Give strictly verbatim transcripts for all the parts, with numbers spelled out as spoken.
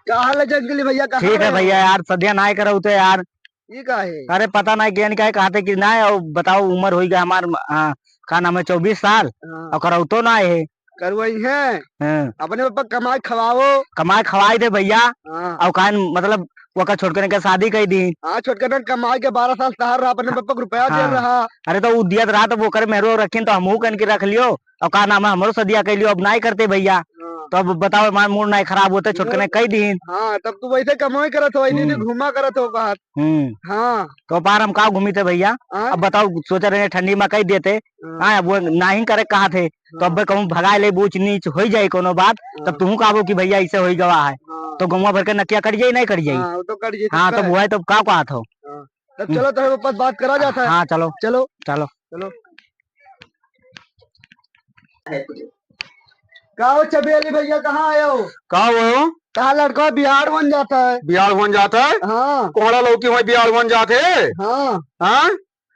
का हाल है जंगली भैया, कहाँ ठीक है रहे हो? भैया, यार, सदिया नाय करउते यार। ये का है? अरे, पता नाय केन का है, कहते कि नाय, और बताओ, उमर होई गया हमार, आ, का नाम है, चउबीस साल, हाँ। और करउतो नाय है। करवाई है। हाँ। अपने पप्पा कमाई खवाओ। कमाई खवाई दे भैया। हाँ। और कान, मतलब, वका छोटकने के शादी कई दी। हाँ, छोटकने कमाई के बारह साल तहार रहा, अपने पप्पा को रुपया दे हाँ। रहा। अरे, तो उ दियत रहा, तो वो करे मेहरो रखिन, तो हमहू कन के रख लियो। और का नाम है, हमरो सदिया कइ लियो, अब नाय करते भैया। हाँ। तो अब बताओ, हमार मूड नाय खराब होते, छोटकने कई दीन। हाँ, तब तू वैसे कमाई करत हो, वैसे हम्म। घूमा करत हो बाहर। हम्म। हाँ। तो बाहर हम का घूमी थे भैया? हाँ। अब बताओ, सोच रहे हैं ठंडी में कई देते। हाँ। हाँ, वो नाहीं करे कहा थे, तो हाँ। अब कहूँ भगाए ले, ऊंच नीच होई जाए कोनो बात, तब हाँ। तुहू कहबो कि भैया ऐसे होई गवा है, हाँ। तो गौवा भर के नकिया कट जाई, नहीं कट जाई? हाँ, वो तो कट जाई, हाँ, तो है। वो है, तब का कहत हो? हाँ। तब हम्म। चलो, तो हम वापस बात करा जाता है। हाँ, चलो। चलो। चलो। चलो। का हो चबेली भैया, कहाँ आए हो? का हो? कहा लड़का बिहार बन जाता है। बिहार बन जाता है? हाँ। कोहड़ा लौकी हुआ बिहार बन जाते? हाँ। हाँ?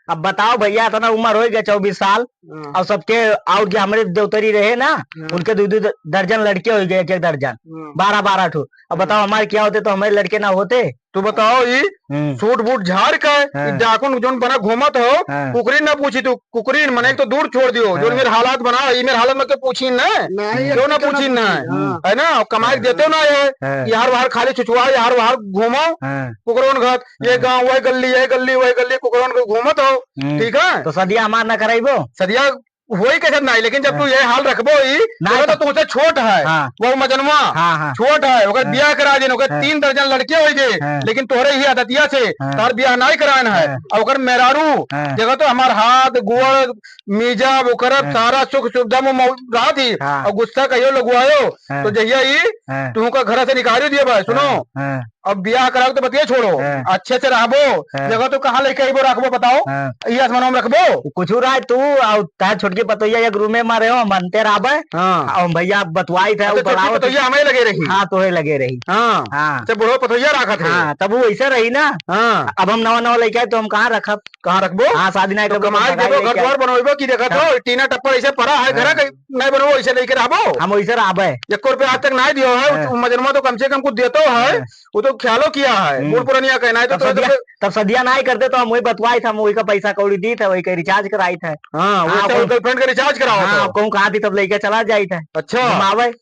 अब बताओ भैया, इतना उम्र हो गया, चउबीस साल, हाँ। और सबके और के हमरे देवतरी रहे ना, हाँ। उनके दो दो द-, दर्जन लड़के हो गए, एक एक दर्जन, हाँ। बारह बारह ठो। अब हाँ। बताओ, हमारे क्या होते तो हमारे लड़के ना होते? तू बताओ, ई हम्म। सूट बूट झाड़ के, हाँ। ई डाकुन जोन बना घूमत हो, हाँ। कुकरीन ना पूछी तू, कुकरीन मने एक तो दूर छोड़ दियो, हाँ। जोन मेरे हालात बना, ई मेरे हालत में के पूछी ना, नहीं, क्यों ना ऐसे क्यों ना पूछी ना, पूछी? हाँ। है ना? अब कमाई के हाँ। देते ना है, हाँ। यार बाहर खाली छुछुआ, यार बाहर घूमो, हाँ। कुकरोन घात, ये हाँ। गाँव, वही गल्ली, ये गल्ली, वही गल्ली, कुकरोन को घूमत हो, हम्म। ठीक है? तो सदिया हमार ना कराइबो? सदिया होई के सब नहीं, लेकिन जब हाँ। तू ये हाल रखबो ही, ना देखो तो तो तुमसे छोट है, हाँ। वो मजनवा हाँ, हाँ। छोट है, ओकर हाँ। बियाह करा देन, ओकर हाँ। तीन दर्जन लड़के होई गए, हाँ। लेकिन तोहरे ही आदतिया से हाँ। तार बियाह नहीं करायन है, हाँ। और ओकर मेहरारू, हाँ। देखो तो हमार हाथ, गोड़, मीजा, ओकर हाँ। सारा सुख सुविधा में मौ-, रहा थी, हाँ। और गुस्सा कहियो लगवायो, हाँ। तो जहिया ही हाँ। तुमका घर से निकाली दिए भाई, सुनो, हाँ, हाँ। अब बियाह कराओ तो बतिया छोड़ो, हाँ। अच्छे से रहबो, हाँ। जगह तो कहाँ लेके आइबो रखबो बताओ? हाँ। ये आसमानवा में रखबो? कुछ रहा है तू, और तार छोटकी पतोहिया एक रूमे में रहे हो, हम अंते रहबे। हाँ। और भैया बतवाई था, अच्छा, वो छोटकी पतोहिया हमें लगे रही। हाँ, तोहे लगे रही। हाँ। हाँ। तो बूढ़ो पतोहिया रखत है। हाँ, तब वो ऐसे रही ना। हाँ। अब हम नवा नवा लेके आए तो हम कहाँ रखब? कहाँ रखबो? हाँ, शादी नहीं तो करबो तो कमाई भगाई देबो, घर लेके आए। द्वार बनवेबो की देखत हाँ। हो, टीना टप्पर ऐसे पड़ा है, घर हाँ। के नहीं बनवेबो, ऐसे लेके रहबो। हम वैसे रहबे। एको रुपया आज तक नहीं दियो है, हाँ। उ मजनवा तो कम से कम कुछ देतो है, हाँ। वो तो ख्यालो किया है, हम्म। बूढ़ पुरनिया कहना है तो तब तो सदिया, तब तब सदिया नहीं करते तो हम वही बतवाई था, हम वही का पैसा कौड़ी दी था, वही का recharge कराई था। हाँ, वो हाँ, तो कहूँ girlfriend का recharge कराओ हाँ, तो। कहूँ कहा थी तब लेके चला जाई था। अच्छा। हम आवे।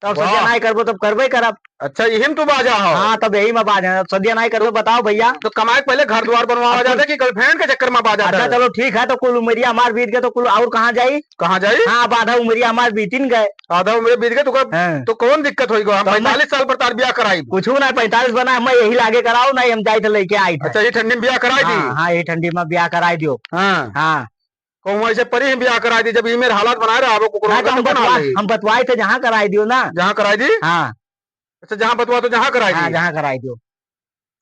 तब सदिया वाह। नाई करबो, तब करबे करब। अच्छा, यही में तू बाजा हो। हाँ, तब यही में बाजा। अब सदिया नाई करबो, बताओ भैया। तो कमाई के पहले घर द्वार बनवावा अब तू जाते कि girlfriend के चक्कर में बाजा अच्छा, जाते? चलो ठीक है, तो कुल उमरिया हमार बीत गए, तो कुल और कहाँ जाई? कहाँ जाई? हाँ, अब आधा उमरिया हमार बीतिन गए। आधा उमरिया बीत गए, तो का, हाँ। तो कौन दिक्कत होई गो? हम तो मैं पैंतालीस साल पर तार ब्याह कराई। कुछ ना, पैंतालीस बना, मैं यही लागे कराओ, नहीं हम जाई थे लेके आई थे। अच्छा, ये ठंडी में ब्याह कराई दी? हाँ, हाँ, ये ठंडी में ब्याह कराई दियो। हाँ। हाँ। कहूँ ऐसे परी हम ब्याह कराई दी, जब ई मेरे हालात बनाए रहा, वो कुकड़ों ना, तो का हम तो बना बतवा-, ले। हम बतवाई थे, जहाँ कराई दियो ना। जहाँ कराई दी? हाँ। अच्छा, जहाँ बतवा तो जहाँ कराई हाँ, दी? जहाँ कराई दियो।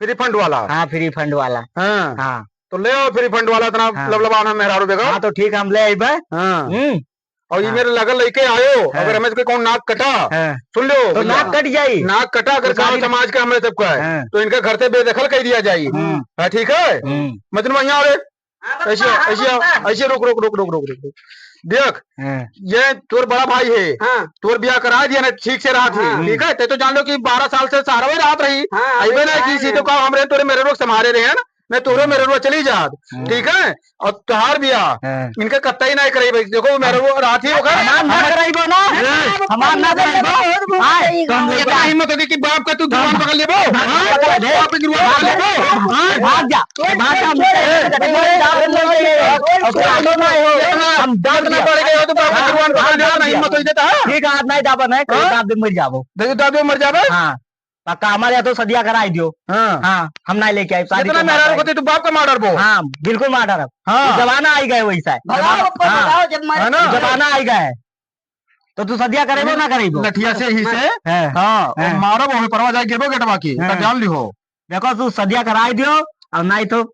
Free fund वाला? हाँ, free fund वाला। हाँ। हाँ। तो ले आओ free fund वाला, इतना हाँ। लबलबान है मेहरारू बेगर। हाँ, तो ठीक है, हम ले आइबे। हाँ। हम्म। और ये हाँ। मेरे लगल लेके आयो, हाँ। अगर हमें से कोई कौन नाक कटा, हाँ। सुन लो तो भैया। नाक कट जाई। नाक कटा, अगर तो गाँव शादी समाज के हमरे सबका है, हाँ। तो इनका घर से बेदखल कर दिया जाई। हम्म। हाँ, ठीक है? हम्म। मजनू भैया, अरे, हाँ, बप्पा, ऐसे, हाँ, ऐसे, बप्पा। ऐसे रुक, रुक, रुक। देख, हाँ। ये तोर बड़ा भाई है, हाँ। तोर ब्याह करा दिया ना, ठीक से रहा थी, हाँ। ठीक है? ते तो जान लो कि बारह साल से सहारा वही रात रही। हाँ, अइबे अभी ना आए किसी हैं। तो का हमरे तोरे मेहररुआ संभारे रहे हैं ना, नहीं तोरे हम्म। मेहररुआ चली जात, हम्म। ठीक है? और तोहार ब्याह, हाँ। इनके कत्ता ही नहीं कराई भाई। देखो, वो मेहररुआ रात ही होकर हमार ना कराइबो ना, ए, हमार ना कराइबो। आए, तो हम इतना हिम्मत होगी कि बाप का तू गिरवान पकड़ लेबो? हाँ? बाप का गिरवान पकड़ लेबो? हाँ? भाग जा। भाग जा, हम ए, ए, ए, हम दांत ना हो। हम दांत इतना ना। बढ़ गए हो तो बाप का गिरवान पकड़ लेबो, ना हिम्मत हो जाता है। ठीक है, आज नहीं दाबा नहीं, कल हाँ? दाब दे मर जाबो। देखो, दाब दे मर जाबे? हाँ, पक्का हमारे यहाँ तो सदिया कराई दियो। हाँ। हाँ, हम नहीं लेके आए, शादी जितना को मेहरारू मार होती तो बाप का मार डरबो। हाँ, बिल्कुल मार डरब। हाँ। जमाना आई गए वैसा है। भगाओ जमाना, ऊपर, हाँ। भगाओ, जब मरे है ना? जमाना आई गए। तो तू सदिया करेबो ना करेबो? लठिया से ही से। हाँ। हाँ, और हाँ। मारब, वही परवा जाके गिरबो गेटवा की, हाँ। तब जान लिहो। देखो, तू सदिया कराई दियो, और नहीं तो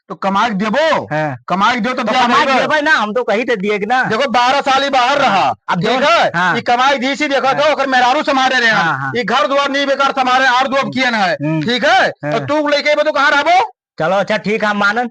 तो कमाई के देबो? हाँ। कमाई के देबो, तब तो ब्याह कमाई के देबो। देबे ना, हम तो कही थे दिए कि ना। देखो, बारह साल ही बाहर हाँ। रहा, अब ठीक देखो, है? हाँ। ये कमाई दी सी, देखो हाँ। तो, ओकर मेहरारू संभारे रहे हैं। हाँ, हाँ। ये घर द्वार नहीं बेकार संभारे, आर दो अब किए ना है, हम्म। ठीक है? हाँ। और तू लेके बे तो कहाँ रहबो? चलो, अच्छा, ठीक है, हम मानन।